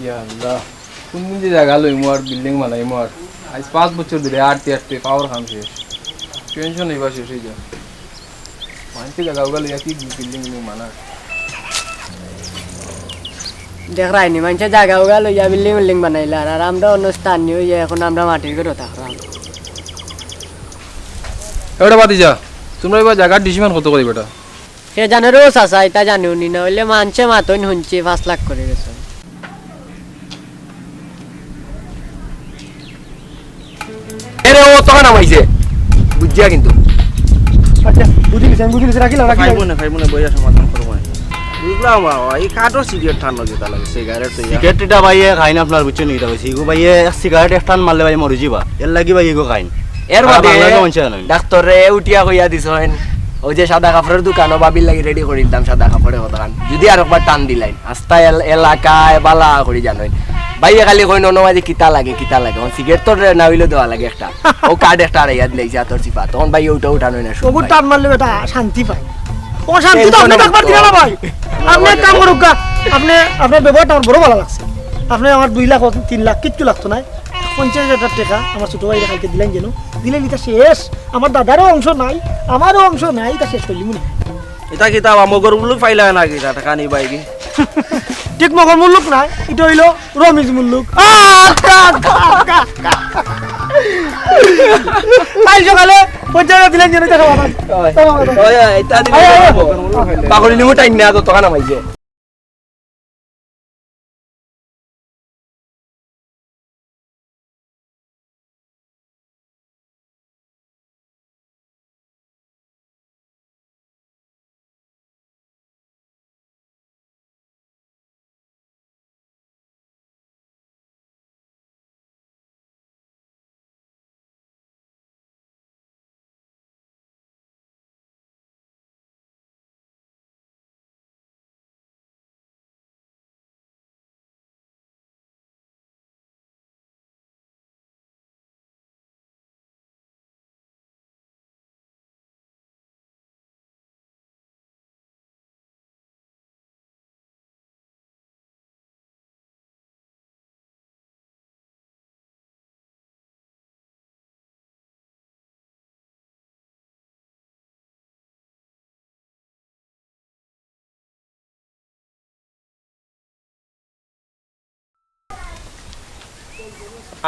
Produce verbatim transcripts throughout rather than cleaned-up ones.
ইয়া আল্লাহ, কুনদিন যে জাগা লইমু আর বিল্ডিং বানাইমু আর। আইজ পাঁচ বছর ধরি আটতে আটতে পাওয়ার কাম শেষ। টেনশন অইবার শেষ অইযার। মানষে জাগা উগা লইয়া কি বিল্ডিং বিল্ডিং বানার? দেখরায়নি, মানষে জাগা উগা লইয়া বিল্ডিং বিল্ডিং বানাইলার, আর আমরা অন্য স্থানীয় অইয়া এখন আমরা মাটির ঘরো থাকরাম। এ বেটা ভাতিজা, তুমরা ইবার জাগার ডিসিশন কত করি বেটা? কে জানে রে চাচা, ইতা জানিও নি, না অইলে মানষে মাতইন হুনছি পাঁচ লাখ করি বেচইন। এরে, ও তখন নামাইছে, বুঝিয়া কিন্তু। আচ্ছা, বুঝি গেছি, আমি বুঝি গেছি, রাখিলাম, রাখিলাম। খাইবো না, খাইবো না, বইয়া সমাধান করবো না। বুঝলাম বাবা, এই কাঠও সিগারেট টান লাগে, তা লাগে, সিগারেট তো ইয়া। সিগারেট এটা ভাইয়ে খাইন আপনার, বুঝছেন নি? এটা কইছি, ইগু ভাইয়ে এক সিগারেট এক টান মারলে ভাই মরি যিবা, এর লাগি ভাই ইগু খাইন। এর আর বাদে বাংলাদেশে মানষে জানেন। ডাক্তারে উঠিয়া কইয়া দিছইন, ওই যে সাদা কাপড়ের দোকানও ভাবির লাগি রেডি করি দিতাম, সাদা কাপড়ে কতখান। যদি আর একবার টান দিলাইন, আস্তা এল-, এলাকায় বালা করি জানইন। ভাইয়ে খালি কইন, "অনো মাঝে কিতা লাগে, কিতা লাগে?" অখন সিগারেট তো না অইলে দেওয়া লাগে একটা। ও কার্ড একটা আড়াইয়া দিলাইছে আতর চিপা। তখন ভাইয়ে উঠা উঠা নয় না, শুধু ওগুর ভাই। টান মারলে বেটা শান্তি পায়। ও শান্তি তো এই আপনি জন্য দেখবার দিলা না ভাই। আপনি এক কাম করুক গা। আপনি, আপনার ব্যবহারটা আমার বড় ভালা লাগছে। আপনি আমার দুই লাখ, তিন লাখ কিচ্ছু লাগতো না। পঞ্চাশ হাজার টেকা আমার ছোট ভাইরে কালকে দিলাইন যেন। দিলে ইতা শেষ। আমার দাদারও অংশ নাই, আমারও অংশ নাই, ইতা শেষ করিলিমু নে। ইতা কিতা বা মগর মুল্লুক পাইলা না কিতা, টেকা নিবায় কি? ঠিক মগর মুল্লুক নায়, ইটা অইলো রমিজ মুল্লুক। আহ, কা, কা, কা, কা। কাইল সকালে পঞ্চাশ হাজার দিলাইন যেন, ইতা সমাধান। ওই, সমাধান। ওই, ওই, ইতা দিলে ওই, ওই। মগর মুল্লুক পাইলা। পাগল নিমু টাইম না, তো তখন নামাইছে।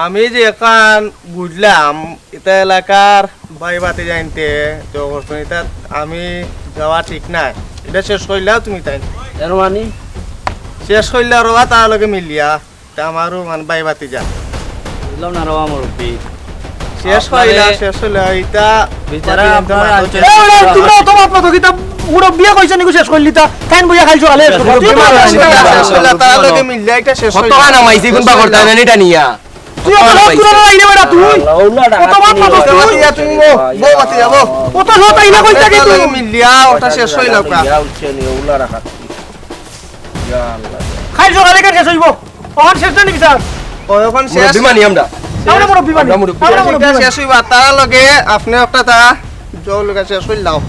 আমি যে এখান বুঝলাম, ইতা এলাকার ভাই ভাতিজাইন্তে তো করছইন, ইতা আমি যাওয়া ঠিক নায়। ইতা শেষ করিলাও তুমি তাইন। এর মানে? শেষ করিলাও রবা তার লগে মিলিয়া। তা আমারও মানে ভাই ভাতিজা। বুঝলাম না রবা মুরব্বি। শেষ আপনারে করিলাও, শেষ করিলাও, ইতা বিচারা ভাতিজাইন্তে আপনারা মাতো আনছেন। এ, ওরা, তোমরা অত মাত মাতো, কিতা মুরব্বিয়ে কইছে নিকু শেষ করিলিতা? তাইন বইয়া খাইছো আলে। মুরব্বি মাতো, শেষ করিলাও, তার লগে মিলিয়া ইতা শেষ করিলাও। কত খানা মাইছি, কোন বাগরটা জানি ইটা নিয়া। তুই অত মাত মাতো, তুই না, ইনে বেটা তুই। আল্লাহ, আল্লাহ, অত মাত মাতো তুই। বাদ দিয়া তুমি বউ, বউ বাদ দিয়া বউ। অত সব তাই না কইতা কি তুই? মিলিয়া ওটা শেষ হইল কা? ইয়া উঠছে নি, ওগুলা রাখা। ইয়া আল্লাহ। খাইল সকালে কেন শেষ হইব? ওখান শেষ না নি বিচার? ওই ওখান শেষ। মুরব্বি মানি আমরা। আমরা মুরব্বি মানি। আমরা মুরব্বি। আমরা মুরব্বি এটা মানি। শেষ হইব, আর তার লগে আপনি একটা তা জল লগে শেষ হইল দাও।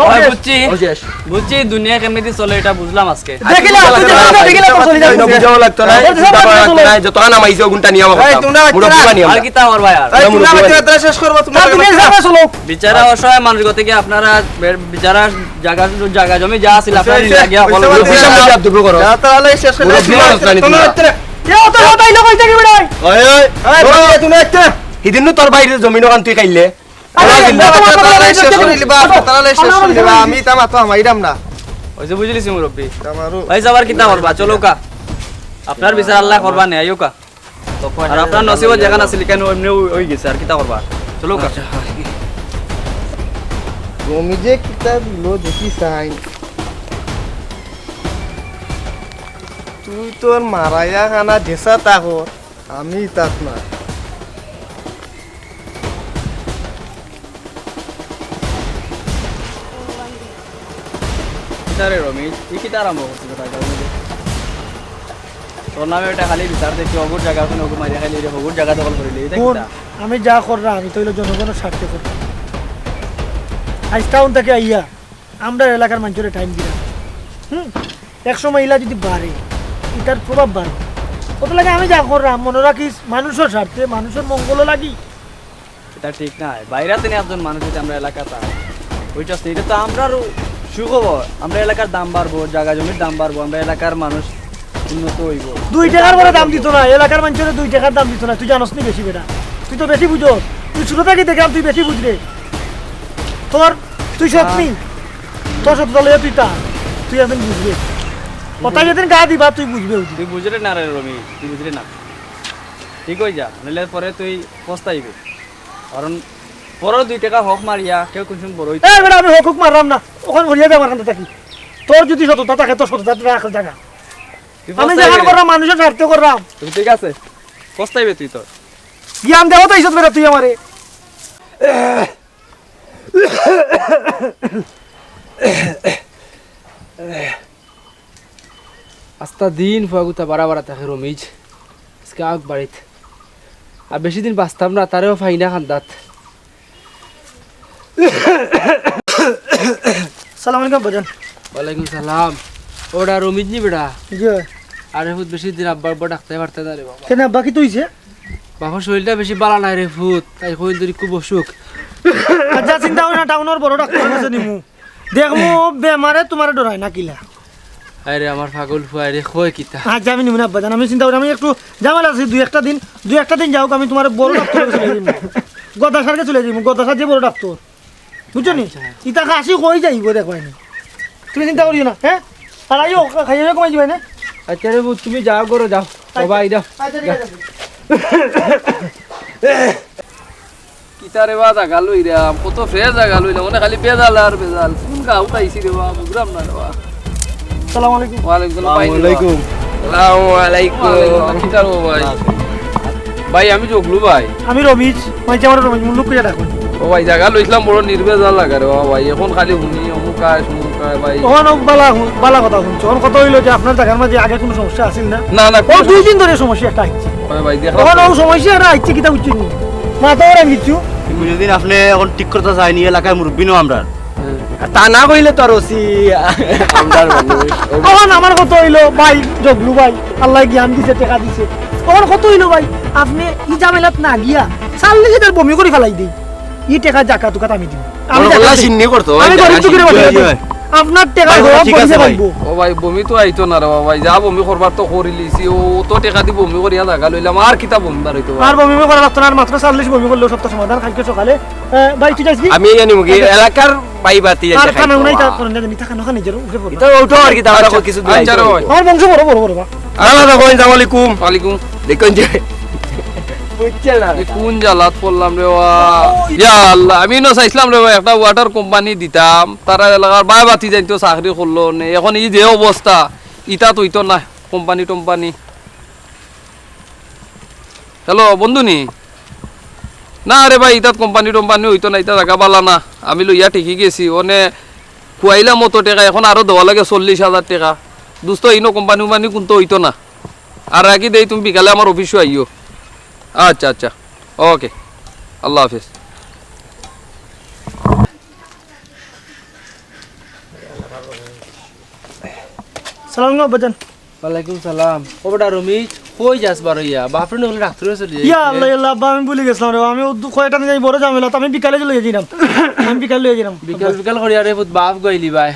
ওই ওকে। বুঝছি। ওই শেষ। বুঝছি, দুনিয়া কেমনে চলে এটা বুঝলাম আজকে। দেখিলা, তুই দেখিলা, দেখিলা, তো চলে যাবে। এটা বুঝাও লাগতো না, এটা বুঝাও লাগতো না। যত খানা মাইছে, ওগুনটা নিয়ে আমার এই, কথা। তোমরা বাচ্চারা। মুরব্বি মানি আমরা। আর কিতা করবা আর? এই, তোমরা মুরব্বি মানি বাচ্চারা, আমরা। তোমরা শেষ করবো, তোমরা না, তুমি বাচ্চারা। হিসাবে চলো। বিচারা অসহায় মানুষ গতিকে আপনারা বে-, বিচারা জায়গা, জায়গা জমি যা আছিল, আপনারা হইছে, লাগিয়া হইছে, বলো। হইছে। মুরব্বি সামনে যা দুর্গ করো। যা, তাহলে শেষ করে মুরব্বি দাও। মানুষ জানি তোমরা তোমরা। বাচ্চারা। এ, অত কথা ইলো কইতে কি বেড়াই? ওই, ওই, এই, ওই। বাচ্চারা, তোমরা একটা। হিদিন নু তোর বাইরে জমিন ওখান তুই খাইলে। আরে, আরে, আল্লাহ জিন্দাবাদ। তারা শেষ করে দিবা, তারা শেষ করে দিবা। আমি তা মাতো হামাইরাম না। ওই যে বুঝলিছি মুরব্বি। আমারও ভাই, যাবার কিতা করবা? চলো কা। আপনার বিচার আল্লাহ করবা নে, আইও কা। আর আপনার নসিবত যেখান আছিল, কেন এমনি ওই, ওই গেছে, আর কিতা করবা? চলো কা। আচ্ছা, হয়। তুমি যে কিতা দিল দেখি চাই। তুই তোর মারাইয়া খানা দেশা তা কর। আমি তাত না। কিতা রে রমিজ, তুই কিতা আরম্ভ করছিস বেটা, গাঁও মধ্যে? তোর নামে ওটা খালি বিচার দেখি, হগুর জায়গা, কোনো হগুর মারিয়া খাইলে, হগুর জায়গা দখল করিলে, এটা কোন? কিতা? আমি যা করলাম, আমি তো হইলো জনগণের স্বার্থে করলাম। আইজ টাউন থেকে আইয়া আমরা এলাকার মানুষের টাইম দিলাম। হুম, এক সময় ইলা যদি বাড়ে, ইতার প্রভাব বাড়ে। অত লাগে আমি যা কররাম, মনো রাখিস, মানুষর স্বার্থে, মানুষর মঙ্গল লাগি। ইটা ঠিক নায়, বাইরা থনে একজন মানুষ যদি আমরার এলাকাত আয়, বুঝছস নি? ইটা তো আমরারও সুখ অইবো, আমরার এলাকার দাম বাড়বো, জাগা জমির দাম বাড়বো, আমরার এলাকার মানুষ উন্নত অইবো। দুই টেকার বড় দাম দিতো নায়, এলাকার মানষরে দুই টেকার দাম দিতো নায়। তুই জানোস নি বেশি বেটা, তুই তো বেশি বুঝোস। তুই ছোট থাকি দেখলাম তুই বেশি বুঝরে। তোর, তুই সৎ নি, তোর সততা লইয়া তুই তা, তুই একদিন বুঝবে। কথা যেদিন গা দিবা তুই বুঝবে ওদিন। তুই বুঝরে না রে রমি, তুই বুঝরে না। ঠিক অই যা, নাইলে পরে তুই পস্তাইবে। কারণ পরর দুই টেকা হক মারিয়া কেউ কুনদিন বড় অইতো এ বেটা, আমি হক হুক মাররাম না, অখন ঘুরিয়া দে আমার কান্দাত থাকি। তোর যদি সততা থাকে, তোর সততা রাখ জাগা। তুই আমি পস্তাইবে। যেখান কররাম, মানুষর স্বার্থে কররাম। তুই ঠিক আছে, পস্তাইবে তুই তোর। জ্ঞান দেওয়া তো এইসব বেটা তুই আমারে। আস্তা দিন ফুয়াগুতা বাড়া বাড়া থাকে রমিজ। আজকে আউক বাড়িত। আর বেশি দিন বাঁচতাম না, তারেও ফাই না কান্দাত। সালাম আলাইকুম আব্বাজান। ওয়ালাইকুম সালাম। ওটা রমিজ নি বেটা? জি অয়। আরে ফুত, বেশি দিন আব্বা আব্বা ডাকতে পারতে না রে বাবা। কেনে আব্বা, কিতা অইছে? বাবার শরীরটা বেশি বালা নায় রে ফুত, তাই কইন তোর খুব অসুখ। আচ্ছা, চিন্তা করিও না, টাউনর বড় ডাক্তারর কাছে নিমু। দেখমু বেমারে তুমারে ডরায় না কিলা। আরে আমার পাগল ফুয়া রে, কয় কিতা? আচ্ছা, আমি নিমু না আব্বাজান, আমি চিন্তা করি, আমি একটু ঝামেলা আছি, দুই একটা দিন, দুই একটা দিন যাউক, আমি তুমারে বড় ডাক্তারর কাছে লই যাইমু। গদ্দা স্যারর কাছে লই যাইমু, গদ্দা স্যার যে বড় ডাক্তার। বুঝছো নি? আচ্ছা। ইতা কাশি কই যাইবো দেখবায় নি। তুমি চিন্তা করিও না, হ্যাঁ? আর আইও, খাইয়া কমাই দিবায় না? আচ্ছা রে ফুত, তুমি যাও, ঘরো যাও। আচ্ছা। বাবা, আইরা। আচ্ছা, ঠিক আছে। কিতা রে বা জাগা লইরাম, কত ফ্রেশ জাগা লইলাম, মানে খালি বেজাল আর বেজাল। কুন গাঁও পাইছি রে বা, বুঝলাম না রে বা। সালাম আলাইকুম। ওয়ালাইকুম সালাম, ভাই। সালাম আলাইকুম। সালাম আলাইকুম। ওয়ালাইকুম। কিতা রে বা ভাই? ভাই, আমি জগলু ভাই। আমি রমিজ, ভাই, যে আমার রমিজ, মুল্লুক কইয়া ডাকো। ও ভাই, জাগা লইছিলাম বড় নির্বেজাল লাগা রে বা ভাই, এখন খালি হুনি অমুক আয়, সমুক আয় ভাই। তখন ও বালা হু-, বালা কথা হুনছো। তখন কথা অইলো যে আপনার জাগার মাঝে আগে কুনু সমস্যা আছিল না? না, না, ও কুনু দুই দিন ধরে সমস্যা একটা আইছে। ওই ভাই, দেখলাম। তখন ও সমস্যা একটা আইছে, কিতা বুঝছো নি? মাথা ওরা কিচ্ছু। বুঝছো দিন আপনে এখন ঠিক করতা চাইন নি, এলাকার মুরব্বি নু আমরার। আর তা না কইলে তো আর ওসি আমরার মানুষ। তখন আমার কথা অইলো, ভাই, জগলু ভাই, আল্লায় জ্ঞান দিছে, টেকা দিছে। তখন কথা অইলো, ভাই, আপনে ই ঝামেলাত না গিয়া, চাল্লিশ হাজার বমি করি ফালাই দেই। ই টেকা জাকাত উকাত আমি দিমু। আমি বড় জাকাত কল্লা দেই। সিন্নি করতো, আমি ভাই, গরিব জাকাত দুঃখীর সিন্নি বাড়ি করতো। হয়। আপনার টেকা ভাই, বড় ঠিক আছে ভাই। ও ভাই, বমি তো আইতো না রে বাবা, ভাই, যা বমি করবার তো করিলিছি, ও তো টেকা দি বমি করিয়া জাগা লইলাম, আর কিতা বমি বার অইতো ভাই? আর বমি করা লাগতো না, আর মাত্র চাল্লিশ বমি করলেও সবটা সমাধান। কালকে সকালে, এ, ভাই, তুই যাস কি? আমি এই আনিমু কি? আচ্ছা। এলাকার ভাই বাতি আর যাইতে খানা খাইতো, উনাই তা বাবা। করেন না, জানি, তা খানা খানি জোর উঠে পড়বে। এটা উঠো আর কি, তাহলে আচ্ছা, কিছু দূর আচ্ছা আইতো। রে ভাই। আমার বংশ বড়, বড়, বড়, বা। আলাদা কইন, সালাম আলাইকুম। ওয়ালাইকুম। দেখুন যে, বুঝছে না। এ কোন জ্বালাত পড়লাম রে বা? ইয়া আল্লাহ, আমি না চাইছিলাম রে বা, একটা water company দিতাম, তারা এলাকার বায় বাতি যাইতো চাকরি করলো নে, এখন ই যে অবস্থা, ইতা তো অইতো না, কোম্পানি টোম্পানি। হ্যালো, বন্ধু নি? না রে ভাই, ইতাত কোম্পানি টোম্পানি অইতো না, ইতা জাগা বালা না। আমি লইয়া ঠিকই গেছি, অনে খুয়াইলাম অত টেকা, এখন আরো দেওয়া লাগে চল্লিশ হাজার টেকা। দোস্ত, ইনো কোম্পানি উম্পানি কুন্তা অইতো না। আর রাখি দেই, তুমি বিকালে আমার অফিসো আইও। আচ্ছা, আচ্ছা, ওকে, আল্লাহ হাফেজ। সালাম আলাইকুম আব্বাজান। ওয়ালাইকুম সালাম। ও বেটা রমিজ, কই যাস বারইয়া? বাপরে নিয়া ডাক্তারর কাছে লইয়া ইয়া আইতে। আল্লাহ, ইয়া আল্লাহ, আব্বা, আমি ভুলি গেছিলাম রে, আমি ও দু-, কয়টা দিন যাই বড় ঝামেলা, তো আমি বিকালে লইয়া যাইরাম। আমি বিকালে লইয়া যাইরাম। বিকাল বিকাল করিয়া রে ফুত বাপ গইলি ভাই।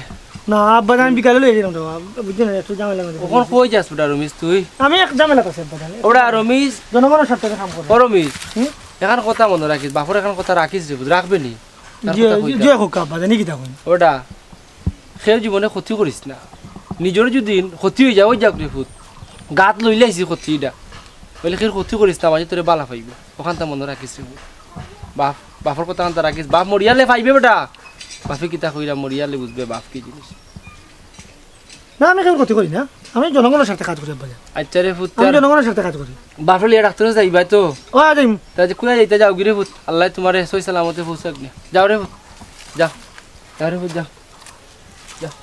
না, আব্বা, আমি বিকালে লইয়া যাইরাম রে বাবা, বুঝছো না, একটু ঝামেলা মধ্যে অখন পড়ি গেছি। কই যাস বেটা রমিজ তুই? আমি এক ঝামেলাত আছি আব্বা, জানো? ওরা রমিজ। জনগণর স্বার্থে কাম করে। ও রমিজ, হুম? এখান কথা মনো রাখিস, বাপর এখান কথা রাখিস রে ফুত, রাখবে নি? তার জি, কথা কই জি, যা। জি, হোক আব্বা, জানি কিতা কইন। ওটা, কেউ জীবনে ক্ষতি করিস না। নিজর যদি ক্ষতি অই যায়, অই যাউক রে ফুত। গাত লইলাইছি ক্ষতি ইটা। অইলে কেউ ক্ষতি করিস না, মাঝে তোরে বালা পাইবো। অখানতা মনো রাখিস রে ফুত। বাপ, বাপর কথা খানতা রাখিস। বাপ মরিয়ালে পাইবে বেটা। বাপে কিতা কইরা মরিয়ালে বুঝবে বাপ কি জিনিস। না, আমি কেউর ক্ষতি করি না, আমি জনগণর স্বার্থে কাজ করি আব্বা। আচ্ছা রে ফুত, আমি তার জনগণর স্বার্থে কাজ করি। বাপরে লইয়া ডাক্তারর কাছে যাইবায় তো? অয়, যাইমু। তা যে কুলা যাইতা যাওগি রে ফুত, আল্লায় তুমারে সহি সালামতে পৌঁছাউক নে। যাও রে ফুত, যাও। যাও রে ফুত, যাও। যাও।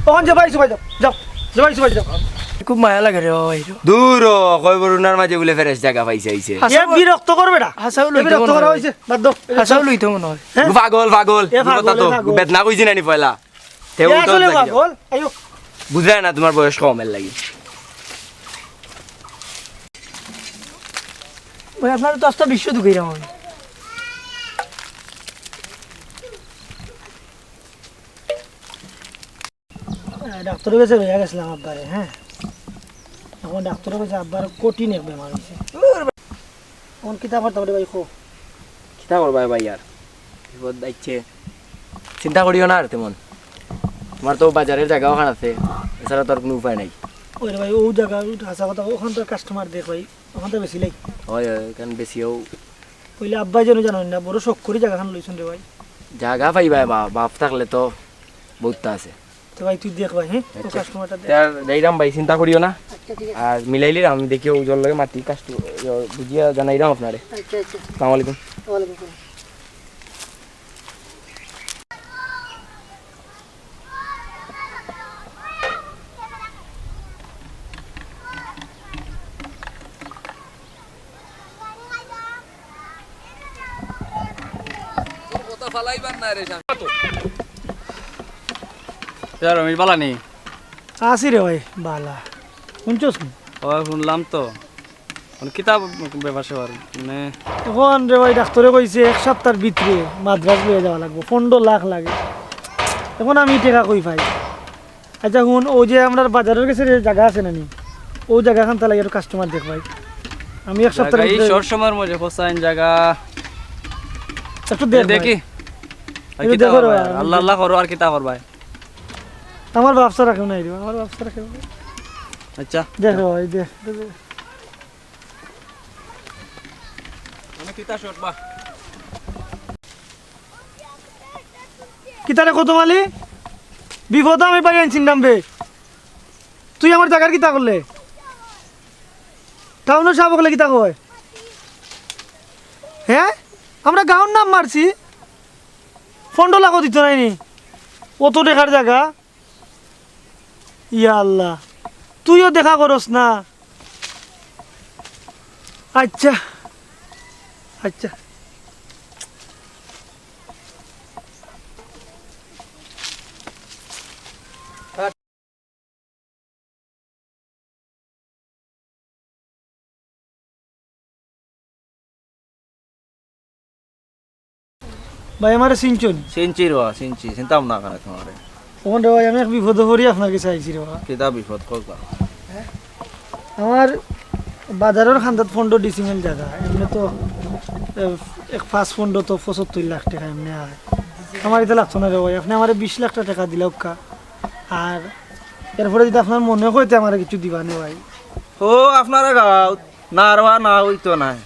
অখন যে ভাই, সবাই যাও, যাও, যে ভাই, সবাই যাও। খুব মায়া লাগে রে বাবা, এই তো। দূর ও, কয় বরুণার মাঝে বুলে ফ্রেশ জাগা পাইছে, আইছে। এ বিরক্ত করবে না। হাছাউ এ লইতো বিরক্ত মনে করা হয়। অইছে, বাদ দাও। হাছাউ লইতো মনে হয়। হ্যাঁ? পাগল, পাগল। এ পাগল, এ পাগল। বেদনা কইছি নানি পয়লা। তে এ উল্টো আসলে উল্টো পাগল। আইও। বুঝায় না, তোমার বয়স কম এর লাগি। ওই আপনার তো আস্তা বিশ্ব ঢুকে যাবো আমি। আহ, ডাক্তারের কাছে লইয়া গেছিলাম আব্বারে, হ্যাঁ। এখন ডাক্তারের কাছে আব্বার কঠিন এক বেমার হইছে। এখন কিতা করতাম রে ভাই, কো? কিতা করবায় ভাই আর? বিপদ আইছে। চিন্তা করিও না আর তেমন। তোমার তো বাজারের জাগা ওখান আছে, এছাড়া তো আর কোনো উপায় নাই। ওই রে ভাই, ও জাগা, ও হাছা কথা, ওখান তো কাস্টমার দেখ ভাই, ওখান তো বেশি লাই। হয়, হয়, কারণ বেশিও। কইলে আব্বাই যেন জানো না, বড় শখ করি জাগাখান লইছন রে ভাই। জাগা পাইবায় বা, বাপ থাকলে তো বহুতটা আছে। তো ভাই, তুই দেখ ভাই, হ্যাঁ? তো আচ্ছা। কাস্টমারটা দেখ। তে আর যাইরাম ভাই, চিন্তা করিও না। আচ্ছা, ঠিক আছে। আর মিলাইলিরাম, আমি দেখি ওজন লগে মাতি কাস্টমার, ইয়ে, বুঝিয়া জানাইরাম আপনারে। আচ্ছা, আচ্ছা। আসসালামু আলাইকুম। ওয়ালাইকুম আসসালাম। রমেশ, বালা নি? আছি রে ভাই, বালা। শুনছস নি? ও, শুনলাম তো। মানে, কিতা ব্যাপার স্যাপার? মানে, এখন রে ভাই, ডাক্তারে কইছে এক সপ্তাহর ভিতরে মাদ্রাজ লইয়া যাওয়া লাগবো, পনেরো লাখ লাগে। এখন আমি টেকা কই পাই? আচ্ছা, হুন, ও যে আমরার বাজারের গেছে যে জাগা আছে না নি, ও জাগাখান তাহলে একটু কাস্টমার দেখ ভাই। আমি এক সপ্তাহের জাগা এই ভিতরে short সময়র মধ্যে হোসাইন জাগা একটু দেখ ভাই। দেখি। আর একটু কিতা দেখো রে করবা? ভাই, আল্লাহ আল্লাহ করো, আর কিতা করবা? আমার ব্যবসা রাখেও নাই রে, আমার ব্যবসা রাখেও নাই। আচ্ছা। দেখ রে ভাই, দেখ, দেখ, দেখ। মানে কিতা short বা? কিতা রে কত মালি? বিপদ আমি পাই আনছি নাম বে। তুই আমার জাগার কিতা করলে? টাউনের সাহেব অকলে কিতা কয়? হ্যাঁ? আমরা গাঁওর নাম মারছি। পনেরো লাখও দিত নাইনি। অত টেকার জাগা। ইয়া আল্লাহ। তুইও দেখা করস না। আচ্ছা। আচ্ছা। ভাই, আমারে চিনছইন? চিনছি রে বা, চিনছি, চিনতাম না কেনে তোমারে? অখন রে ভাই, আমি এক বিপদো পড়ি আপনার গেছে আইছি রে বা। কিতা বিপদ, কও বা? আমার বাজারর কান্দাত পনেরো ডিসিমেল জাগা, এমনে তো, এ, এক পাঁচ পনেরো তো পঁচাত্তর লাখ টেকা এমনে আয়। আমার ইতা লাগতো না রে ভাই, আপনে আমারে বিশ লাখ টেকা দিলাউক্কা। আর এরপরে যদি আপনার মনে কয় তে আমারে কিছু দিবা নে ভাই। ও, আপনারা গাঁও না রে বা, না অইতো নায়।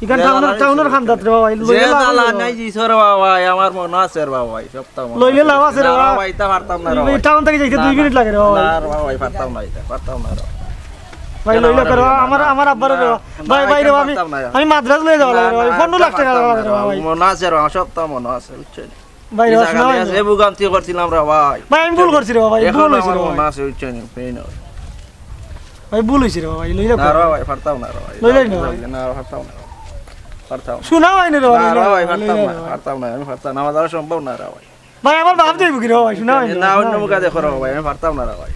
ইখান টাউনর, টাউনর কান্দাত রে বা ভাই, যে লইলে লাভ আছে রে বা ভাই। নাই দিছো রে বা ভাই, আমার মনো আছে রে বা ভাই, সবটা মনো আছে। লইলে লাভ আছে রে বা ভাই। না রে বা ভাই, ইতা পারতাম না রে বা ভাই। টাউন থাকি যাইতে দুই মিনিট লাগে রে বা ভাই। না রে বা ভাই, পারতাম না ইতা, পারতাম না রে বা ভাই। ভাই, লইলে রে বা, আমার, আমার আব্বারে রে বা। ভাই, ভাই রে বা, আমি, পারতাম না। আমি মাদ্রাজ লইয়া যাওয়া লাগে রে বা ভাই, পনেরো লাখ টেকা লাগে রে বা ভাই। মনো আছে রে বা, সবটা মনো আছে, বুঝছো নি? ভাই, এই রে বা, জাগা শোনা লইয়া ভাই। যে ভোগান্তি করছিলাম রে ভাই। ভাই, আমি ভুল করছি রে বা ভাই, এখন ভুল অইছে আমার রে বা মনো ভাই। আছে, বুঝছো নি? এই নাও। ভাই, ভুল অইছে রে বা ভাই, লইলে না রে বা ভাই, পারতাম না রে ভাই। লইলে না ভাই। না, পারতাম না। পারতাম না। শোনা ভাই রে বা, না রে ভাই, পারতাম না, পারতাম না, আমি পারতাম না, আমার দ্বারা সম্ভব না রে ভাই। ভাই, আমার বাপ যাইব কি রে বা ভাই, শোনা ভাই। না, অন্য মুখে দেখো রে বা ভাই, আমি পারতাম না রে ভাই।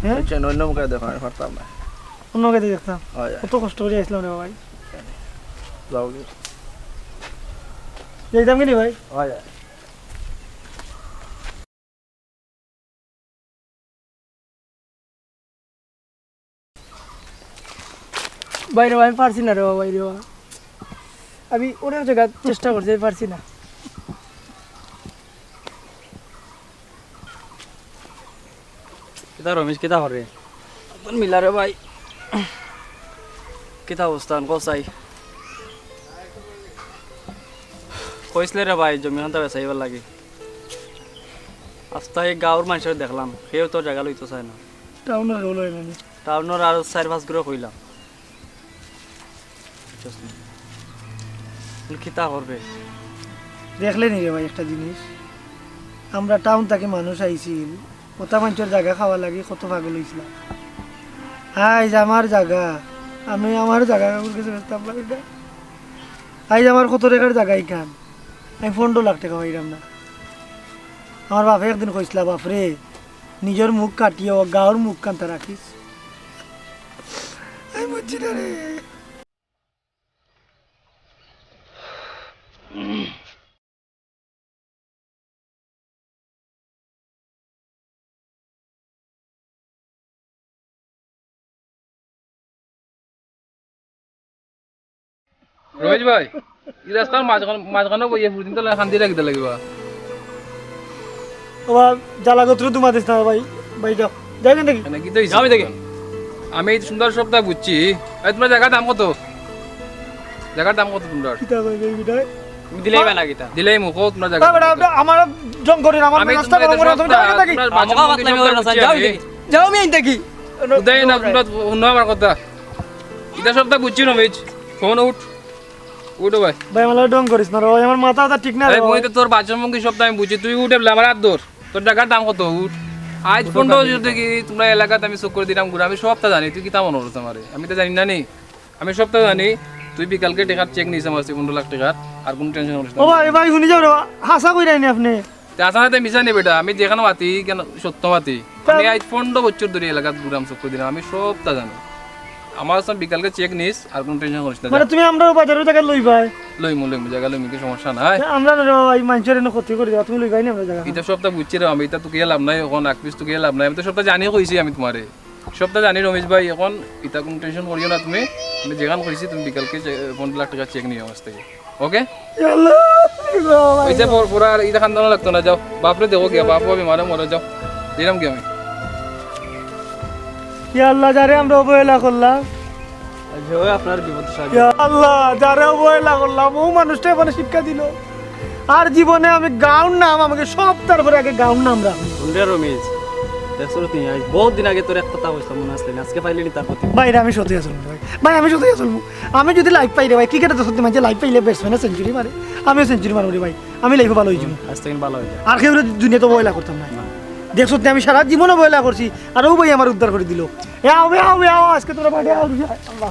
হ্যাঁ? বুঝছো নি? অন্য মুখে দেখো, আমি পারতাম না। অন্য মুখে দেখতাম। হয়, হয়। কত কষ্ট করি আইছিলাম রে বা ভাই। যাও গি। যাইতাম কি নি ভাই? হয়, হয়। ভাই রে বা, আমি পারছি না রে বা, ভাই রে বা। আমি অনেক জাগা চেষ্টা করছি, আমি পারছি না। কিতা রমেশ, কিতা করে? মিলা রে ভাই, কিতা অবস্থা, কও চাই? কইছিলে রে ভাই, জমি খান্তা বেচাইবার লাগি। আস্তা এই গাঁওর মানষরে দেখলাম, কেউ তো জাগা লইতো চায় না। টাউনর কেউ লয় না নি? টাউনর আরো চাইর পাঁচ ঘরে কইলাম। বুঝছস নি? বলে, কিতা করবে? দেখলে নি রে ভাই একটা জিনিস, আমরা টাউন থাকি মানুষ আইছিল, কত মানষর জাগা খাওয়ার লাগি কত পাগল অইছলাম। আইজ আমার জাগা, আমি আমার জাগা কাউর গেছে বেচতাম পারি না। আইজ আমার কত টেকার জাগা ইখান, আমি পনরো লাখ টেকা পাইরাম না। আমার বাপে একদিন কইছলা, "বাপরে, নিজর মুখ কাটিয়া গাউর মুখ কান্তা রাখিস।" আমি বুঝছি না রে। রমেশ ভাই, ই রাস্তার মাঝখান, মাঝখানো বইয়া ফুরদিন তো কান্দি রাখিতে লাগিবা। বাবা, জ্বালা গোত্র তুমা দিস না ভাই, ভাই যাও, যাও এখান থাকি। মানে কি তো হইছে? যাও এখান থাকি। আমি এই সুন্দর সবটা বুঝছি। এই, তুমরার জাগার দাম কত? জাগার দাম কত তুমরার? কিতা কইবে এই বেটায়? তুমি দিলাইবা না কিতা? দিলাইমু, কও তুমরার জাগা। না বেটা, আপনি আমার ঢং করেন, আমার আমি মেজাজটা তুমরার গরম করেন, তুমি সবটা, যাও এখান থাকি। তুমরার আমাকে বাথরুম বাতলামি সবটা করো না, বুঝছি যাও আমি। এখান থাকি। যাও আমি এখান থাকি। উদয় না, তুমরা হুনো আমার কথা। ইতা সবটা বুঝছি রমেশ। ফোন উঠ। উঠো ভাই। ভাই, আমার লগে ঢং করিস না রে ভাই, আমার মাথা ব্যথা ঠিক না রে আরে ভাই। বই তো তোর বাথরুম ভঙ্গি সবটা আমি বুঝছি, তুই উঠে বলে আমার হাত ধর। তোর জাগার দাম কত? উঠ। আইজ পনরো বছর থাকি তুমরার এলাকাত আমি চক্কর দিরাম ঘুরে, আমি সবটা জানি, তুই কিতা মনো করস আমারে? আমি তো জানি না নি, আমি সবটা জানি। তুই বিকালকে টেকার চেক নিস আমার পনরো লাখ টেকার, আর কোনো টেনশন করিস না। ও ভাই, ভাই, হুনি যাও রে ভাই, হাছা কইরায় নি আপনে? তে হাছা না তে মিছা নি বেটা, আমি যেখানো মাতি কেন সত্য মাতি। আমি আইজ পনরো বছর ধরি এলাকাত ঘুরাম চক্কর দিরাম, আমি সবটা জানি। আমার সব বিকালকে চেক নিস, আর কোনো টেনশন করিস না, মানে যা। তুমি আমরার বাজারর জাগা লইবায়? লইমু, লইমু, জাগা লইমু, কি সমস্যা নাই। তে আমরা রে ভাই, মানষর এনে ক্ষতি করি দেওয়া, তুমি লইবায় নি আমরার জাগা? ইতা সবটা বুঝছি রে আমি, ইতা তো গিয়া লাভ নাই, অখন আকপিস তো গিয়া লাভ নাই, আমি তো সবটা জানি কইছি আমি তুমারে। সবটা জানি রমেশ ভাই, অখন ইতা কোনো টেনশন করিও না তুমি। আমি যেখান কইছি তুমি বিকালকে চে-, পনরো লাখ টেকার চেক নিও আমার কাছ থাকি। ওকে? ইয়া আল্লাহ, ইয়া আল্লাহ। ওই যে পর-, পুরা আর ইটা খান্দানো লাগতো না, যাও। বাপরে দেখো গিয়া, বাপ বিমারে মরে যাও। দিলাম কি আমি? ইয়া আল্লাহ, যারে আমরা অবহেলা করলাম। আজ হয় আপনার বিপদ সাহায্য। ইয়া আল্লাহ, যারে অবহেলা করলাম, ও মানুষটা মানে শিক্ষা দিল। আর জীবনে আমি গাউর নাম, আমাকে সব তারপরে আগে গাউর নাম রাখবো। হুনরে রমিজ, দেখছো রে তুই, আজ বহুত দিন আগে তোর এক কথা কইছিলাম, মনে আছে নি? আজকে পাইলি নি তার প্রতি? ভাই, রে, আমি সত্যি আসলে ভাই। ভাই, আমি সত্যি আসলে আমি যদি লাইফ পাই রে ভাই, ক্রিকেটে তো সত্যি মানষে লাইফ পাইলে ব্যাটসম্যানে সেঞ্চুরি মারে, আমিও সেঞ্চুরি মারবো রে ভাই, আমি লাইফও ভালো অই যাইমু। আজ থেকে ভালো অই যা। আর কেউরে দুনিয়াত অবহেলা করতাম না। না। দেখছো নি, আমি সারা জীবন অবহেলা করছি, আর ও ভাই আমার উদ্ধার করি দিল। এ আও, এ আও, এ আও, আজকে তোরা মাঠে আও, আল্লাহ।